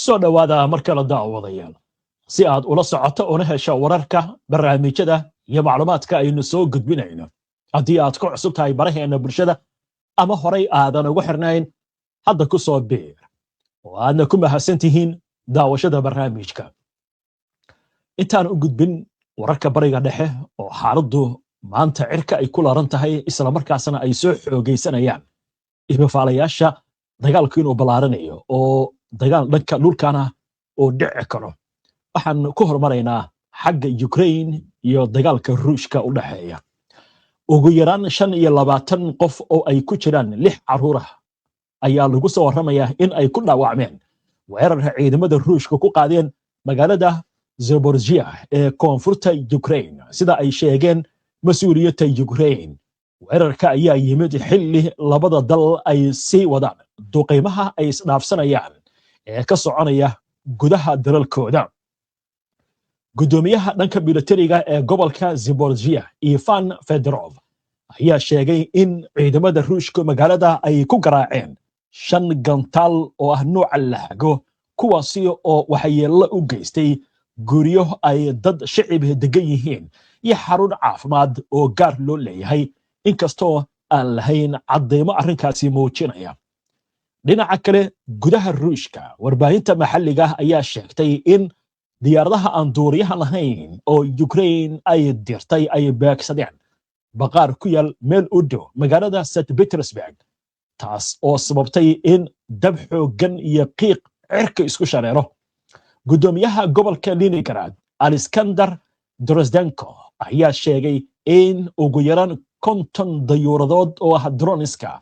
Soo dhowaada mar kale, daawadayaal, si aad ula socoto una hesho wararka, barnaamijyada iyo macluumaadka aynu soo gudbinayno. Haddii aad ku cusub tahay baraheena bulshada ama horay aadan ugu xirnayn, hadda ku soo biir oo aadna ku mahadsan tihiin daawashada barnaamijka. Intaan u gudbin wararka Bariga Dhexe oo xaaladdu maanta cirka ay ku laran tahay, islamarkaasna ay soo xoogaysanayaan ifafaalayaasha dagaalku inuu ballaaranayo oo dagaal dhanka dhulkana uu dhici karo, waxaan ku hormaraynaa xagga Ukraine iyo dagaalka Ruushka u dhexeeya. Ugu yaraan 25 qof oo ay ku jiraan lix carruur ah ayaa lagu soo warramayaa in ay ku dhaawacmeen weerarka ciidamada Ruushka ku qaadeen magaalada Zaporizhzhia ee koonfurta Ukraine, sida ay sheegeen mas-uuliyadda Ukraine. Weerarka ayaa yimid xilli labada dal ay sii wadaan duqaymaha ay isdhaafsanayaan ee ka soconaya gudaha dalalkooda. Guddoomiyaha dhanka militariga ee gobolka Zaporizhzhia, Ivan Fedorov, ayaa sheegay in ciidamada Ruushka magaalada ay ku garaaceen shan gantaal oo ah nuuca lahago, kuwaasi oo waxyeello u geystay guryo ay dad shicib degan yihiin iyo xarun caafimaad oo gaar loo leeyahay, inkastoo aan lahayn caddaymo arrinkaasi muujinaya. Dhinaca kale, gudaha Ruushka, warbaahinta maxalliga ayaa sheegtay in diyaaradaha aan duuriyaha lahayn oo Ukraine ay dirtay ay beegsadeen baqaar ku yaal meel u dhow magaalada St Petersburg, taas oo sababtay in dab xooggan iyo qiiq cirka isku shareero. Guddoomiyaha gobolka Leningrad, Alexander Drozdenko, ayaa sheegay in ugu yaraan 50 dayuuradood oo ah drones-ka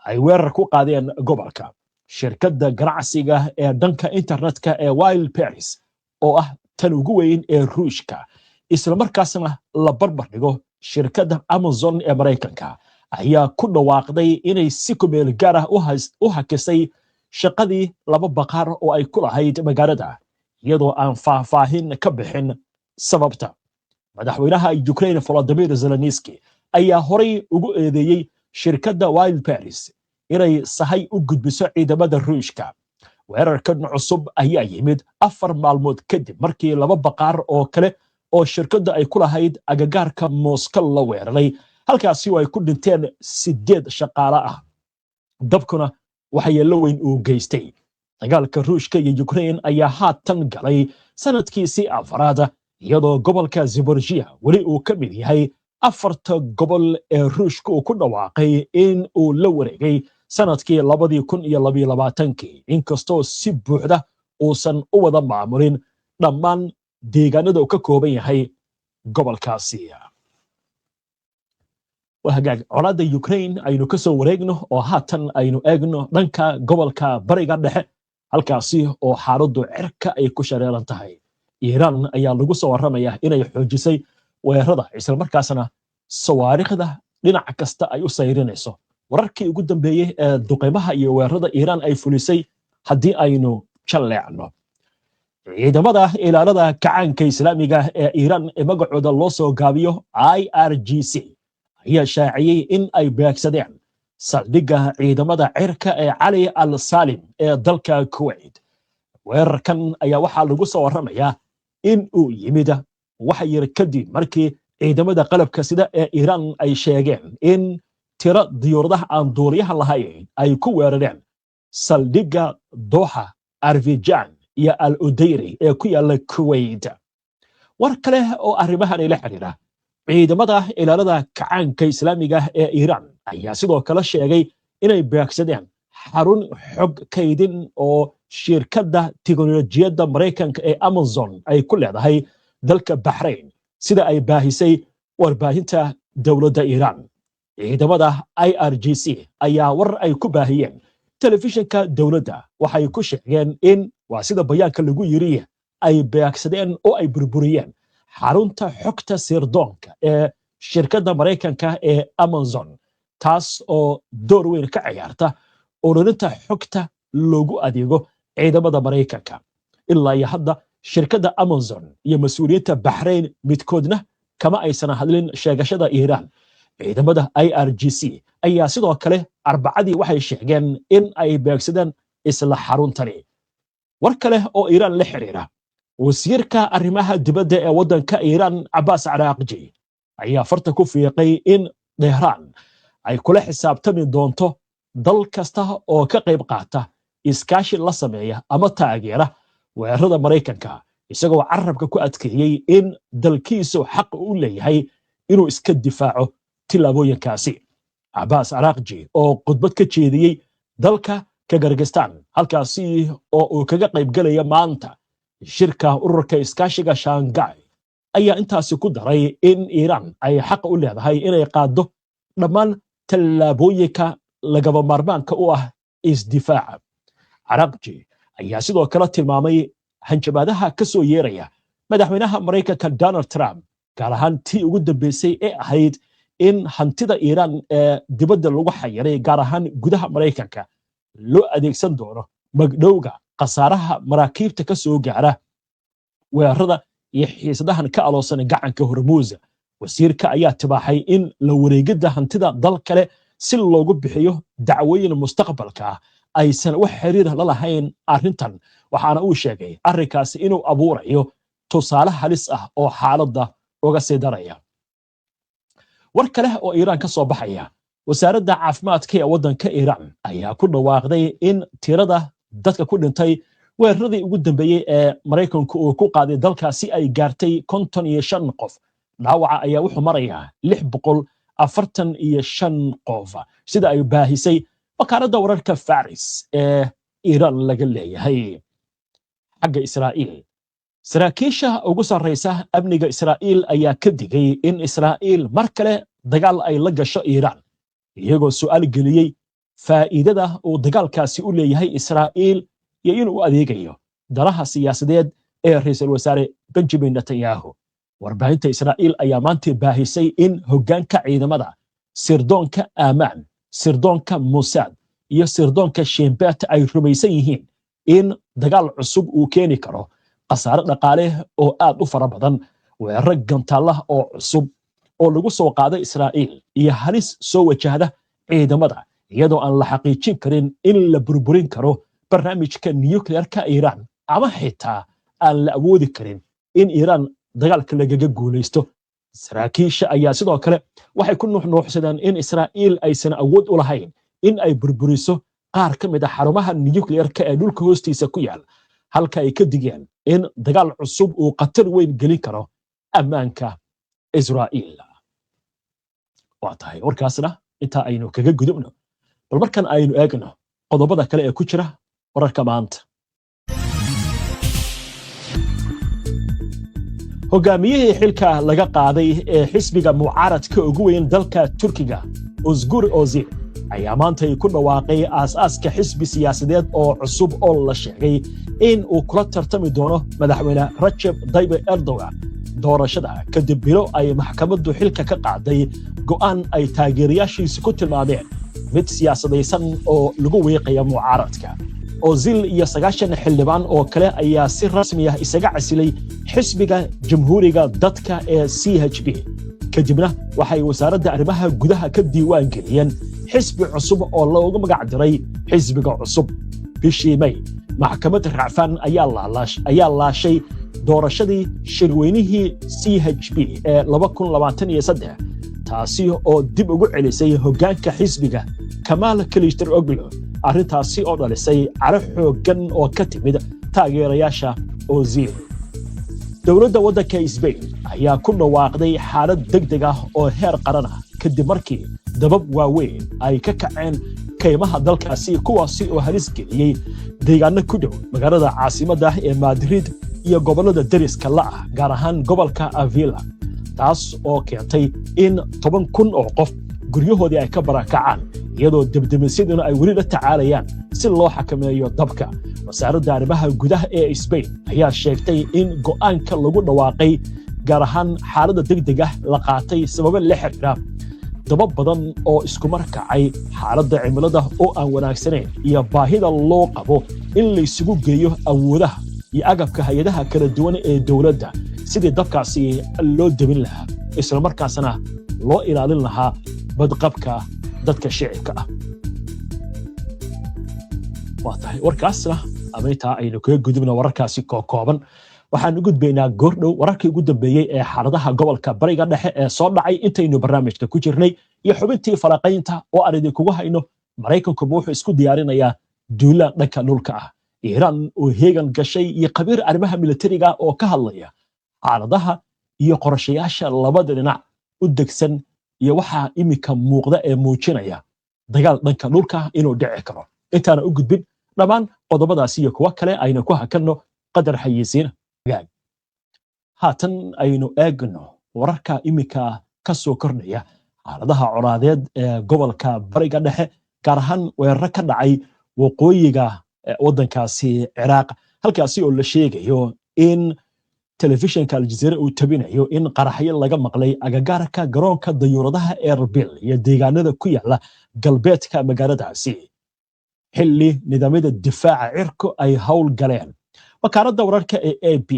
ay weerar ku qaadeen gobolka. Shirkadda ganacsiga ee dhanka internetka ee Wildberries, oo ah tan ugu weyn ee Ruushka, islamarkaasna la barbar dhigo shirkadda Amazon ee Maraykanka, ayaa ku dhawaaqday inay si kumeel gaar ah u hakisay shaqadii laba baqaar oo ay ku lahayd magaalada, iyadoo aan faahfaahin ka bixin sababta. Madaxweynaha Ukraine, Volodymyr Zelensky, ayaa horay ugu eedeeyey shirkadda Wildberries inay sahay u gudbiso ciidamada Ruushka. Weerarkan cusub ayaa yimid 4 maalmood kadib markii laba baqaar oo kale oo shirkadda ay ku lahayd agagaarka Moscow la weeraray, halkaasi oo ay ku dhinteen sideed shaqaale ah, dabkuna waxyeello weyn uu geystay. Dagaalka Ruushka iyo Ukraine ayaa haatan galay sanadkiisii afaraad, iyadoo gobolka Zaporizhzhia weli uu ka mid yahay afarta gobol ee Ruushka uu ku dhawaaqay in uu la wareegay sanadkii 2022-kii, inkastoo si buuxda uusan u wada maamulin dhammaan deegaanada uu ka kooban yahay gobolkaasi. Waa hagaag, colaadda Ukraine aynu ka soo wareegno oo haatan aynu eegno dhanka gobolka Bariga Dhexe, halkaasi oo xaaladdu cirka ay ku shareeran tahay. Iiraan ayaa lagu soo warramaya inay xoojisay weerarada, islamarkaasna sawaariikhda dhinac kasta ay u sayrinayso. Wararkii ugu dambeeyey ee duqeymaha iyo weerarada Iiraan ay fulisay haddii aynu jalleecno, ciidamada Ilaalada Kacaanka Islaamiga ee Iiraan ee magacooda loo soo gaabiyo IRGC ayaa shaaciyey in ay beegsadeen saldhigga ciidamada cirka ee Cali al Salim ee dalka Kuwait. Weerarkan ayaa waxaa lagu soo warramayaa in uu yimid waxa yar kadib markii ciidamada qalabka sida ee Iiraan ay sheegeen in tiro diyuuradaha aan duuliyaha lahayn ay ku weerareen saldhigga Dooxa, Arfijan iyo Al Udayri ee ku yaala Kuwait. War kale oo arrimahan la xiriira, ciidamada Ilaalada Kacaanka Islaamiga ee Iiraan ayaa sidoo kale sheegay inay beegsadeen xarun xog kaydin oo shirkadda tiknolojiyadda Maraykanka ee Amazon ay ku leedahay dalka Baxrayn, sida ay baahisay warbaahinta dowladda Iiraan. Ciidamada IRGC ayaa war ay ku baahiyeen telefishinka dowladda waxay ku sheegeen in, waa sida bayaanka lagu yiri, ay beegsadeen oo ay burburiyeen xarunta xogta sirdoonka ee shirkadda Maraykanka ee Amazon, taas oo door weyn ka ciyaarta ururinta xogta loogu adeego ciidamada Maraykanka. Ilaa iyo hadda shirkadda Amazon iyo mas-uuliyiinta Baxrayn midkoodna kama aysan hadlin sheegashada Iiraan. Ciidamada IRGC ayaa sidoo kale Arbacadii waxay sheegeen in ay beegsadeen isla xaruntani. War kale oo Iiraan la xiriira, wasiirka arrimaha dibadda ee waddanka Iiraan, Cabaas Caraaqji, ayaa farta ku fiiqay in Tehraan ay kula xisaabtami doonto dal kasta oo ka qayb qaata, iskaashi la sameeya ama taageera weerarada Maraykanka, isagoo carabka ku adkeeyey in dalkiisu xaq u leeyahay inuu iska difaaco tillaabooyinkaasi. Cabaas Caraaqji oo khudbad ka jeediyey dalka Kazakhstan, halkaasi oo uu kaga qaybgelaya maanta shirka Ururka Iskaashiga Shanghai, ayaa intaasi ku daray in Iiraan ay xaq u leedahay inay qaaddo dhammaan tallaabooyinka lagaba maarmaanka u ah isdifaaca. Caraqji ayaa sidoo kale tilmaamay hanjabaadaha ka soo yeeraya madaxweynaha Maraykanka Donald Trump, gaar ahaan tii ugu dambeysay ee ahayd in hantida Iiraan ee dibadda lagu xayiray, gaar ahaan gudaha Maraykanka, loo adeegsan doono magdhowga khasaaraha maraakiibta ka soo gaara weerarada iyo xiisadahan ka aloosan gacanka Hormuusa. Wasiirka ayaa tibaaxay in la wareegidda hantida dal kale si loogu bixiyo dacwooyin mustaqbalka ah aysan wax xiriir la lahayn arrintan, waxaana uu sheegay arrinkaasi inuu abuurayo tusaale halis ah oo xaaladda uga sii daraya. War kale oo Iiraan ka soo baxaya, wasaaradda caafimaadka ee waddanka Iiraan ayaa ku dhawaaqday in tirada dadka ku dhintay weeraradii ugu dambeeyey ee Maraykanku uu ku qaaday dalkaasi ay gaartay 55 qof. Dhaawaca ayaa wuxuu marayaa 645 qof, sida ay baahisay wakaaladda wararka Faris ee Iiraan laga leeyahay. Xagga Israa'iil, saraakiisha ugu sarraysa amniga Israa'iil ayaa ka digay in Israa'iil mar kale dagaal ay la gasho Iiraan, iyagoo su'aal geliyey faa'iidada uu dagaalkaasi u leeyahay Israa'iil iyo inuu u adeegayo danaha siyaasadeed ee ra'iisul wasaare Benjamin Netanyahu. Warbaahinta Israa'iil ayaa maanta baahisay in hoggaanka ciidamada sirdoonka Aamaan, sirdoonka Mossad iyo sirdoonka Shin Bet ay rumaysan yihiin in dagaal cusub uu keeni karo khasaare dhaqaale oo aad u fara badan, weeraro gantaallah oo cusub oo lagu soo qaaday Israa'iil iyo halis soo wajahda ciidamada, iyadoo aan la xaqiijin karin in la burburin karo barnaamijka nukleerka Iiraan ama xitaa aan la awoodi karin in Iiraan dagaalka lagaga guulaysto. Saraakiisha ayaa sidoo kale waxay ku nuuxnuuxsadeen in Israa'iil aysan awood u lahayn in ay burburiso qaar ka mid a xarumaha nukleerka ee dhulka hoostiisa ku yaal, halka ay ka digeen in dagaal cusub uu khatar weyn gelin karo ammaanka Israa'iil. Waa tahay, warkaasna intaa aynu kaga gudubno. Bal markan aynu eegno qodobada kale ee ku jira wararka maanta. Hogaamiyihii xilka laga qaaday ee xisbiga mucaaradka ugu weyn dalka Turkiga, Özgür Özel, ayaa maantay ku dhawaaqay aas-aaska xisbi siyaasadeed oo cusub oo la sheegay in uu kula tartami doono madaxweyne Rajeb Tayyip Erdogan doorashada, kadib bilo ay maxkamaddu xilka ka qaaday go'aan ay taageerayaashiisu ku tilmaameen mid siyaasadaysan oo lagu wiiqaya mucaaradka. Ozil iyo 90 xildhibaan oo kale ayaa si rasmi ah isaga casilay Xisbiga Jamhuuriga Dadka ee CHP, kadibna waxay Wasaaradda Arrimaha Gudaha ka diiwaan geliyeen xisbi cusub oo loogu magac diray Xisbiga Cusub. Bishii May, maxkamad racfaan ayaa laashay doorashadii shirweynihii CHP ee 2023, taasi oo dib ugu celisay hoggaanka xisbiga Kamaal Kılıçdaroğlu, arrintaasi oo dhalisay caro xooggan oo ka timid taageerayaasha Ozil. Dowladda waddanka Sbain ayaa ku dhawaaqday xaalad deg deg ah oo heer qaran ah kadib markii dabab waaweyn ay ka kaceen kaymaha dalkaasi, kuwaasi oo halis geliyey deegaano ku dhow magaalada caasimadda ee Madrid iyo gobollada deriska la ah, gaar ahaan gobolka Avila, taas oo keentay in 10,000 oo qof guryahoodii ay ka barakacaan, iyadoo debdemisyaduna ay weli la tacaalayaan si loo xakameeyo dabka. Wasaaradda Arrimaha Gudaha ee Sbain ayaa sheegtay in go'aanka lagu dhawaaqay, gaar ahaan xaaladda degdeg ah, la qaatay sababo la xiriira daba badan oo iskumar kacay, xaaladda cimilada oo aan wanaagsanayn iyo baahida loo qabo in laysugu geeyo awoodaha iyo agabka hay-adaha kala duwan ee dowladda sidii dabkaasi loo debin lahaa, islamarkaasna loo ilaalin lahaa badqabka dadka shicibka ah. Waa tahay, warkaasna Ama intaa aynu kaga gudubno wararkaasi kookooban, waxaan u gudbaynaa goordhow wararkii ugu dambeeyey ee xaaladaha gobolka Bariga Dhexe ee soo dhacay intaynu barnaamijka ku jirnay iyo xubintii falaqaynta oo aan idinkugu hayno: Maraykankuba wuxuu isku diyaarinayaa duulaan dhanka dhulka ah, Iiraan oo heegan gashay, iyo khabiir arrimaha militariga oo ka hadlaya xaaladaha iyo qorashayaasha labada dhinac u degsan iyo waxaa iminka muuqda ee muujinaya dagaal dhanka dhulka inuu dhici karo. Intaana u gudbin dhammaan qodobadaasi iyo kuwo kale, aynu ku hakanno qadar xayeysiina. Haatan aynu eegno wararka iminka ka soo kordhaya xaaladaha colaadeed ee gobolka Bariga Dhexe, gaar ahaan weeraro ka dhacay waqooyiga waddankaasi Ciraaq, halkaasi oo la sheegayo in telefishinka Aljazeera uu tabinayo in qaraxyo laga maqlay agagaarka garoonka dayuuradaha Erbil iyo deegaanada ku yaala galbeedka magaaladaasi, xilli nidaamyada difaaca cirku ay howl galeen. Wakaaladda wararka ee AP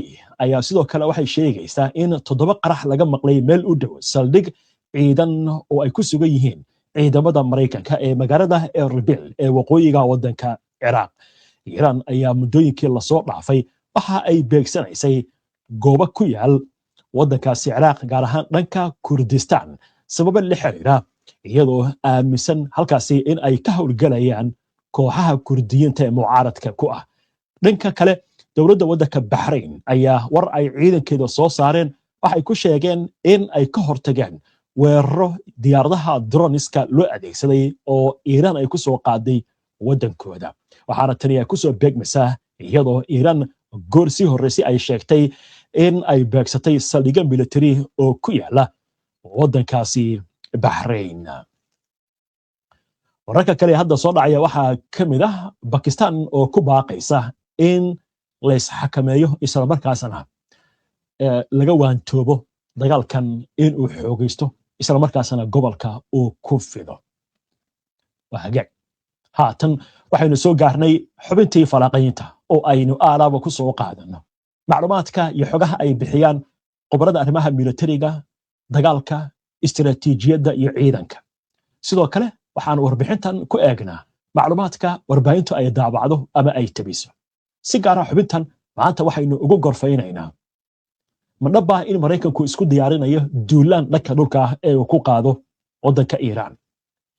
ayaa sidoo kale waxay sheegaysaa in 7 qarax laga maqlay meel u dhow saldhig ciidan oo ay ku sugan yihiin ciidamada Maraykanka ee magaalada Erbil ee waqooyiga waddanka Ciraaq. Iiraan ayaa muddooyinkii lasoo dhaafay waxa ay beegsanaysay goobo ku yaal waddankaasi Ciraaq, gaar ahaan dhanka Kurdistan, sababo la xiriira iyadoo aaminsan halkaasi in ay ka howlgelayaan kooxaha Kurdiyiinta ee mucaaradka ku ah. Dhanka kale, dowladda waddanka Baxrayn ayaa war ay ciidankeeda soo saareen waxay ku sheegeen in ay ka hortageen weeraro diyaaradaha droniska loo adeegsaday oo Iiraan ay ku soo qaaday waddankooda. Waxaana tani ay kusoo beegmaysaa iyadoo Iiraan goor sii horreysay ay sheegtay in ay beegsatay saldhigyo military oo ku yaala waddankaasi Baxrayn. Wararka kale hadda soo dhacaya waxaa ka mid ah Bakistan oo ku baaqaysa in laysxakameeyo, islamarkaasna laga waantoobo dagaalkan inuu xoogaysto, islamarkaasna gobolka uu ku fido. Waa hagaag. Haatan waxaynu soo gaarnay xubintii falaqaynta oo aynu aalaaba ku soo qaadano macluumaadka iyo xogaha ay bixiyaan khubarada arrimaha militariga, dagaalka, istiraatiijiyadda iyo ciidanka. Sidoo kale waxaan warbixintan ku eegnaa macluumaadka warbaahintu ay daabacdo ama ay tabiso. Si gaara xubintan maanta waxaynu ugu gorfaynaynaa: ma dhab ah in Maraykanku isku diyaarinayo duulaan dhanka dhulka ah ee uu ku qaado waddanka Iiraan?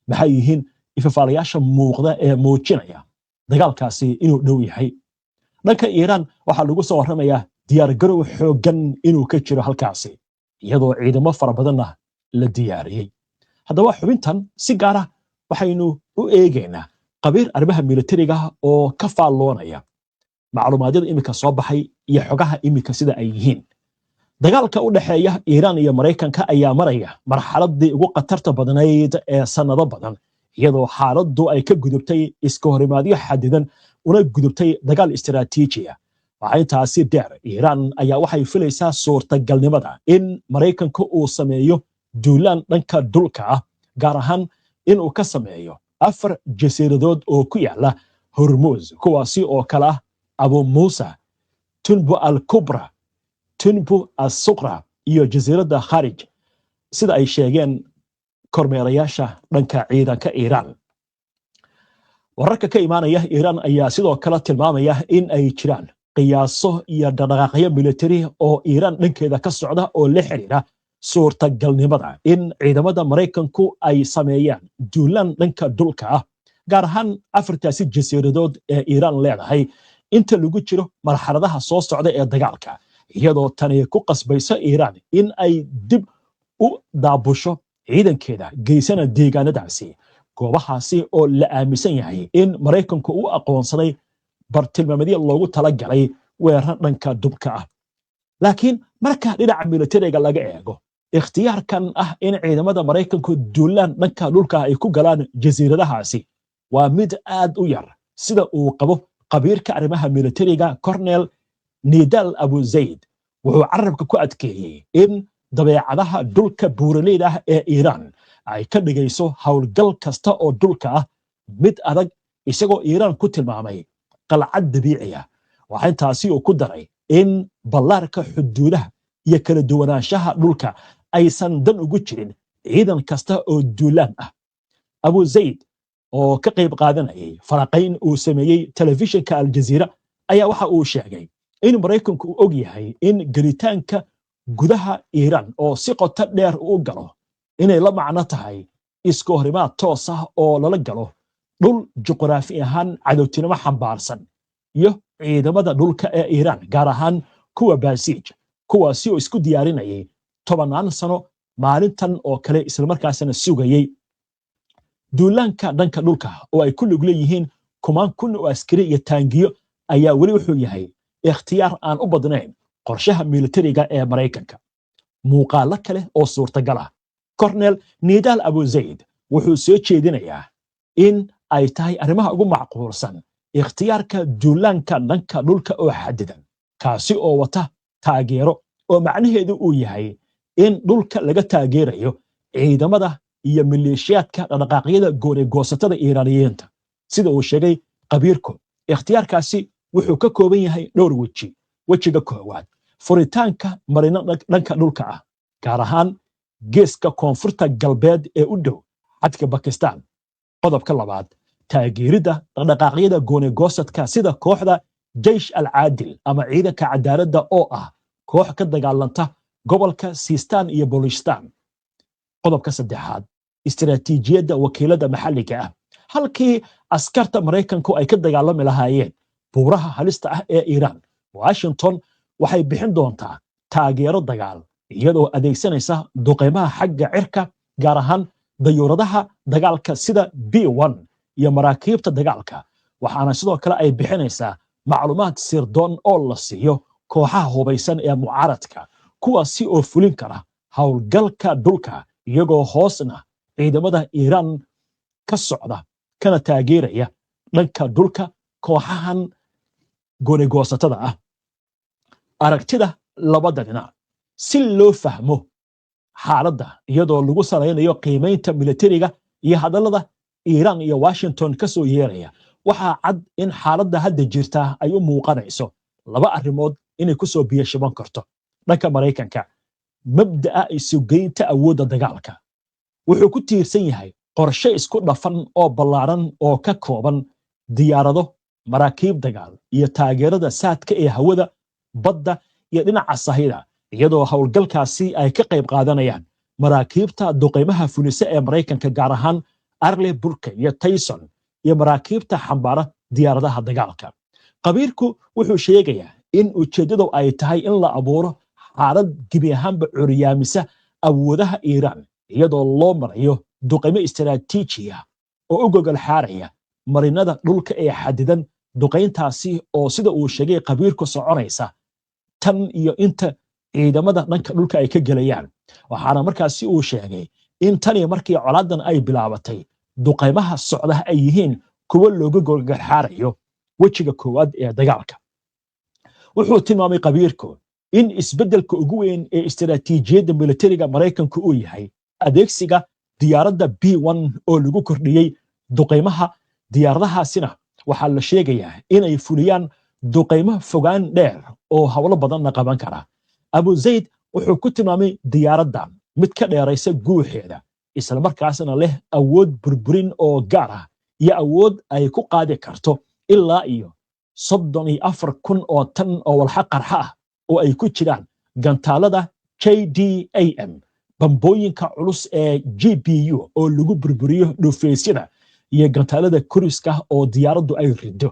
Maxay yihiin ifafaalayaasha muuqda ee muujinaya dagaalkaasi inuu dhow yahay? Dhanka Iiraan waxaa lagu soo warramayaa diyaargarow xooggan inuu ka jiro halkaasi, iyadoo ciidamo fara badanna la diyaariyey. Haddaba xubintan si gaara waxaynu u eegaynaa khabiir arrimaha militariga oo ka faalloonaya macluumaadyada iminka soo baxay iyo xogaha iminka sida ay yihiin. Dagaalka u dhexeeya Iiraan iyo Maraykanka ayaa maraya marxaladii ugu khatarta badnayd ee sannado badan, iyadoo xaaladdu ay ka gudubtay iska horimaadyo xadidan una gudubtay dagaal istiraatiiji ah. Waxaa intaasi dheer, Iiraan ayaa waxay filaysaa suurtagalnimada in Maraykanka uu sameeyo duulaan dhanka dhulka ah, gaar ahaan inuu ka sameeyo 4 jasiiradood oo ku yaala Hormuz, kuwaasi oo kale ah Abu Muusa, Tunbu al Kubra, Tunbu Assuqra iyo jasiiradda Kharij, sida ay sheegeen kormeerayaasha dhanka ciidanka Iiraan. Wararka ka imaanaya Iiraan ayaa sidoo kale tilmaamaya in ay jiraan qiyaaso iyo dhaqdhaqaaqyo militari oo Iiraan dhankeeda ka socda oo la xiriira suurtagalnimada in ciidamada Maraykanku ay sameeyaan duulaan dhanka dhulka ah, gaar ahaan afartaasi jasiiradood ee Iiraan leedahay, inta lagu jiro marxaladaha soo socda ee dagaalka, iyadoo tani ku qasbayso Iiraan in ay dib u daabusho ciidankeeda geysana deegaanadaasi, goobahaasi oo la aaminsan yahay in Maraykanku u aqoonsaday bartilmaameedyo loogu talagalay weerar dhanka dhulka ah. Laakiin marka dhinaca militariga laga eego, ikhtiyaarkan ah in ciidamada Maraykanku duulaan dhanka dhulka ay ku galaan jasiiradahaasi waa mid aad u yar, sida uu qabo khabiirka arrimaha militariga Cornel Nidal Abu Zayd. Wuxuu carabka ku adkeeyey in dabeecadaha dhulka buuraleyda ah ee Iiraan ay ka dhigayso howlgal kasta oo dhulka ah mid adag, isagoo Iiraan ku tilmaamay qalcad dabiici ah. Waxaa intaasi uu ku daray in ballaarka xuduudaha iyo kala duwanaanshaha dhulka aysan dan ugu jirin ciidan kasta oo duulaan ah. Abu Zayd oo ka qayb qaadanayay faraqayn uu sameeyey telefishinka Aljaziira. ayaa waxa uu sheegay in Maraykanku uu og yahay in gelitaanka gudaha Iiraan oo si qoto dheer u galo inay la macno tahay iska horimaad toos ah oo lala galo dhul juqraafi ahaan cadowtinimo xambaarsan iyo ciidamada dhulka ee Iiraan, gaar ahaan kuwa Baasiij, kuwaasi oo isku diyaarinayay 10-aan sano maalintan oo kale, islamarkaasna sugayey duulaanka dhanka dhulka oo ay ku lug leeyihiin kumaan kun oo askari iyo taangiyo ayaa weli wuxuu yahay ikhtiyaar aan u badnayn qorshaha militariga ee Maraykanka. Muuqaallo kale oo suurtagal ah, Kornel Nidaal Abuzayd wuxuu soo jeedinayaa in ay tahay arrimaha ugu macquulsan ikhtiyaarka duulaanka dhanka dhulka oo xadidan, kaasi oo wata taageero, oo macnaheedu uu yahay in dhulka laga taageerayo ciidamada iyo maleeshiyaadka dhaqdhaqaaqyada goonigoosatada Iiraaniyiinta. Sida uu sheegay khabiirku, ikhtiyaarkaasi wuxuu ka kooban yahay dhowr weji. Wejiga koowaad, furitaanka marino dhanka dhulka ah, gaar ahaan geeska koonfurta galbeed ee u dhow xadka Bakistan. Qodobka labaad, taageeridda dhaqdhaqaaqyada goonigoosadka sida kooxda Jaysh al Caadil ama Ciidanka Cadaaladda, oo ah koox ka dagaalanta gobolka Sistan iyo Bolistan. Qodobka saddexaad, istiraatiijiyadda wakiilada maxalliga ah. Halkii askarta Maraykanku ay ka dagaalami lahaayeen buuraha halista ah ee Iiraan, Washington waxay bixin doontaa taageero dagaal iyadoo adeegsanaysa duqeymaha xagga cirka, gaar ahaan dayuuradaha dagaalka sida B-1 iyo maraakiibta dagaalka. Waxaana sidoo kale ay bixinaysaa macluumaad sirdoon oo la siiyo kooxaha hubaysan ee mucaaradka, kuwaasi oo fulin kara howlgalka dhulka, iyagoo hoosna ciidamada Iiraan ka socda kana taageeraya dhanka dhulka kooxahan goonigoosatada ah. Aragtida labada dhinac si loo fahmo xaaladda, iyadoo lagu salaynayo qiimaynta militariga iyo hadallada Iiraan iyo Washington ka soo yeeraya, waxaa cad in xaaladda hadda jirta ay u muuqanayso laba arrimood inay ku soo biyashaban karto. Dhanka Maraykanka, mabda'a isugeynta awoodda dagaalka wuxuu ku tiirsan yahay qorshe isku dhafan oo ballaaran oo ka kooban diyaarado, maraakiib dagaal iyo taageerada saadka ee hawada, badda iyo dhinaca sahida, iyadoo howlgalkaasi ay ka qayb qaadanayaan maraakiibta duqaymaha fulisa ee Maraykanka, gaar ahaan Arleigh Burke iyo Tyson, iyo maraakiibta xambaara diyaaradaha dagaalka. Khabiirku wuxuu sheegayaa in ujeeddadu ay tahay in la abuuro xaalad gebi ahaanba curyaamisa awoodaha Iiraan, iyadoo loo marayo duqaymo istaraatiiji ah oo u gogol xaaraya marinada dhulka ee xadidan. Duqayntaasi oo, sida uu sheegay khabiirku, soconaysa tan iyo inta ciidamada dhanka dhulka ay ka gelayaan. Waxaana markaasi uu sheegay in tani markii colaadan ay bilaabatay duqaymaha socdaha ay yihiin kuwo looga gogolxaarayo wejiga koowaad ee dagaalka. Wuxuu tilmaamay khabiirku in isbeddelka ugu weyn ee istaraatiijiyadda militariga Maraykanku uu yahay adeegsiga diyaaradda B-1 oo lagu kordhiyey duqaymaha. Diyaaradahaasina waxaa la sheegayaa inay fuliyaan duqaymo fogaan dheer oo howlo badanna qaban kara. Abu Zayd wuxuu ku tilmaamay diyaaradda mid ka dheeraysa guuxeeda, islamarkaasna leh awood burburin oo gaar ah iyo awood ay ku qaadi karto ilaa iyo 34,000 oo tan oo walxa qarxa ah, oo ay ku jiraan gantaalada JDAM, bambooyinka culus ee GBU oo lagu burburiyo dhufeysyada, iyo gantaalada cruise-ka oo diyaaraddu ay rido.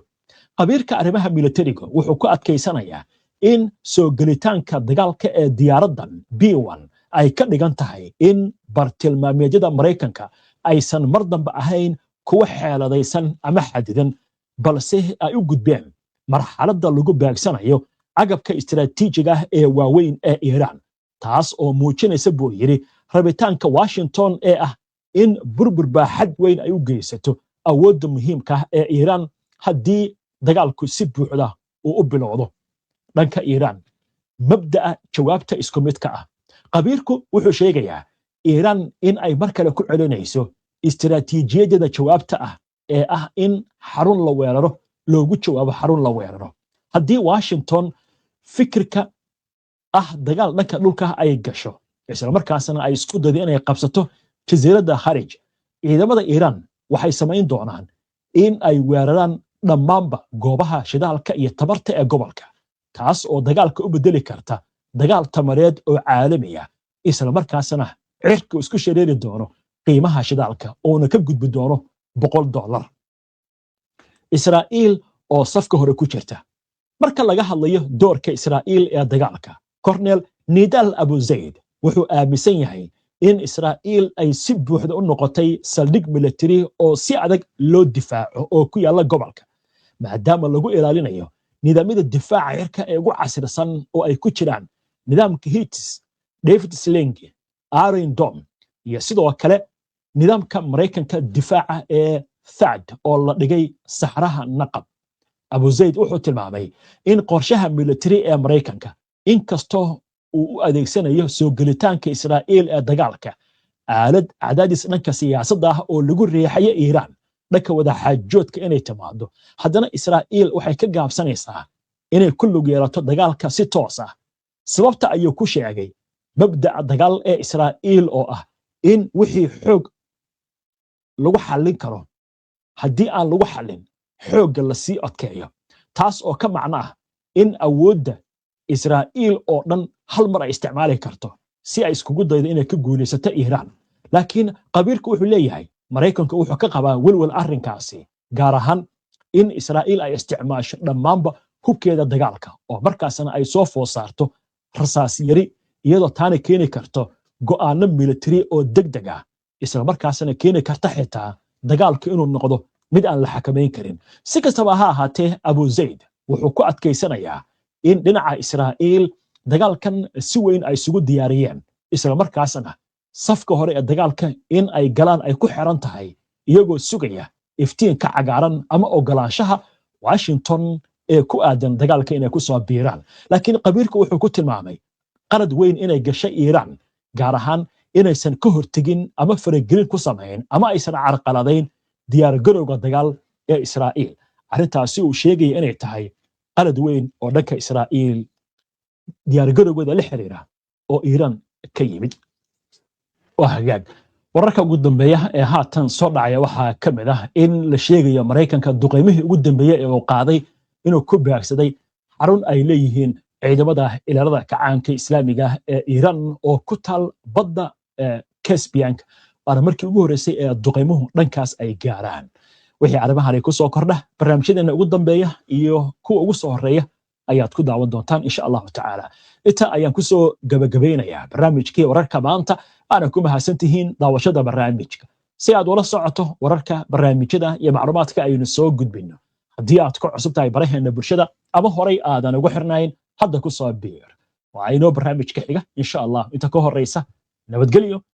Khabiirka arrimaha militariga wuxuu ku adkaysanayaa in soo gelitaanka dagaalka ee diyaaraddan B-1 ay ka dhigan tahay in bartilmaameedyada Maraykanka aysan mar dambe ahayn kuwo xeeladaysan ama xadidan, balse ay u gudbeen marxaladda lagu beegsanayo agabka istaraatiijiga ah ee waaweyn ee Iiraan, taas oo muujinaysa, buu yidhi, rabitaanka Washington ee ah in burbur baaxad weyn ay u geysato awoodda muhiimka ah ee Iiraan haddii dagaalku si buuxda uu u bilowdo. Dhanka Iiraan, mabda'a jawaabta isku midka ah. Khabiirku wuxuu sheegayaa Iiraan in ay mar kale ku celinayso istiraatiijiyadeeda jawaabta ah ee ah in xarun la weeraro loogu jawaabo xarun la weeraro. Haddii Washington fikirka ah dagaal dhanka dhulka ay gasho, islamarkaasna ay isku daydo inay qabsato jasiiradda Kharij, ciidamada Iiraan waxay samayn doonaan in ay weeraraan Dhammaanba goobaha shidaalka iyo tamarta ee gobolka, taas oo dagaalka u bedeli karta dagaal tamareed oo caalami ah, islamarkaasna cirka isku shareeri doono qiimaha shidaalka oona ka gudbi doono $100. Israa'iil oo safka hore ku jirta. Marka laga hadlayo doorka Israa'iil ee dagaalka, Kornel Nidal Abu Zayd wuxuu aaminsan yahay in Israa'iil ay si buuxda u noqotay saldhig militari oo si adag loo difaaco oo ku yaalla gobolka, maadaama lagu ilaalinayo nidaamyada difaaca cirka ee ugu casrisan oo ay ku jiraan nidaamka Hetes, David Sling, Iron Dome iyo sidoo kale nidaamka Maraykanka difaaca ee THAAD oo la dhigay saxraha Naqab. Abu Zayd wuxuu tilmaamay in qorshaha militari ee Maraykanka, inkastoo uu u adeegsanayo soo gelitaanka Israa'iil ee dagaalka aalad cadaadis dhanka siyaasadda ah oo lagu riixayo Iiraan dhanka wadaxaajoodka inay timaado, haddana Israa'iil waxay ka gaabsanaysaa inay ku lug yeelato dagaalka si toos ah. Sababta ayuu ku sheegay mabda'a dagaal ee Israa'iil oo ah in wixii xoog lagu xallin karo haddii aan lagu xallin, xoogga la sii adkeeyo, taas oo ka macno ah in awoodda Israa'iil oo dhan hal mar ay isticmaali karto si ay iskugu daydo inay ka guulaysato Iiraan. Laakiin khabiirku wuxuu leeyahay Maraykanku wuxuu ka qabaa welwel arrinkaasi, gaar ahaan in Israa'iil ay isticmaasho dhammaanba hubkeeda dagaalka oo markaasna ay soo food saarto rasaas yari, iyadoo taana keeni karto go'aano militari oo degdeg ah, isla markaasna keeni karta xitaa dagaalku inuu noqdo mid aan la xakamayn karin. Si kastaba ha ahaatee, Abu Zayd wuxuu ku adkaysanayaa in dhinaca Israa'iil dagaalkan si weyn ay isugu diyaariyeen, isla markaasna safka hore ee dagaalka in ay galaan ay ku xiran tahay iyagoo sugaya iftiinka cagaaran ama ogolaanshaha Washington ee ku aadan dagaalka inay ku soo biiraan. Laakiin khabiirku wuxuu ku tilmaamay qalad weyn inay gashay Iiraan, gaar ahaan inaysan ka hortegin ama faragelin ku samayn ama aysan carqaladayn diyaargarowga dagaal ee Israa'iil. Arrintaasi uu sheegaya inay tahay qalad weyn oo dhanka Israa'iil diyaargarowgooda la xiriira oo Iiraan ka yimid. Waa hagaag. Wararka ugu dambeeya ee haatan soo dhacaya waxaa ka mid ah in la sheegayo Maraykanka duqaymihii ugu dambeeyey ee uu qaaday inuu ku beegsaday xarun ay leeyihiin ciidamada ilaalada kacaanka Islaamiga ee Iiraan oo ku taal badda Caspianka, waana markii ugu horreysay ee duqaymuhu dhankaas ay gaaraan. Wixii arrimahani ku soo kordha, barnaamijyadeena ugu dambeeya iyo kuwa ugu soo horreeya ayaad ku daawan doontaan, insha Allahu tacaala. Inta ayaan kusoo gabagabeynayaa barnaamijkii wararka maanta, waana ku mahadsan tihiin daawashada barnaamijka. Si aad ula socoto wararka, barnaamijyada iyo macluumaadka aynu soo gudbino, haddii aad ku cusub tahay baraheena bulshada ama horay aadan ugu xirnayn, hadda ku soo biir. Waa inoo barnaamijka xiga, insha Allah. Inta ka horeysa, nabadgelyo.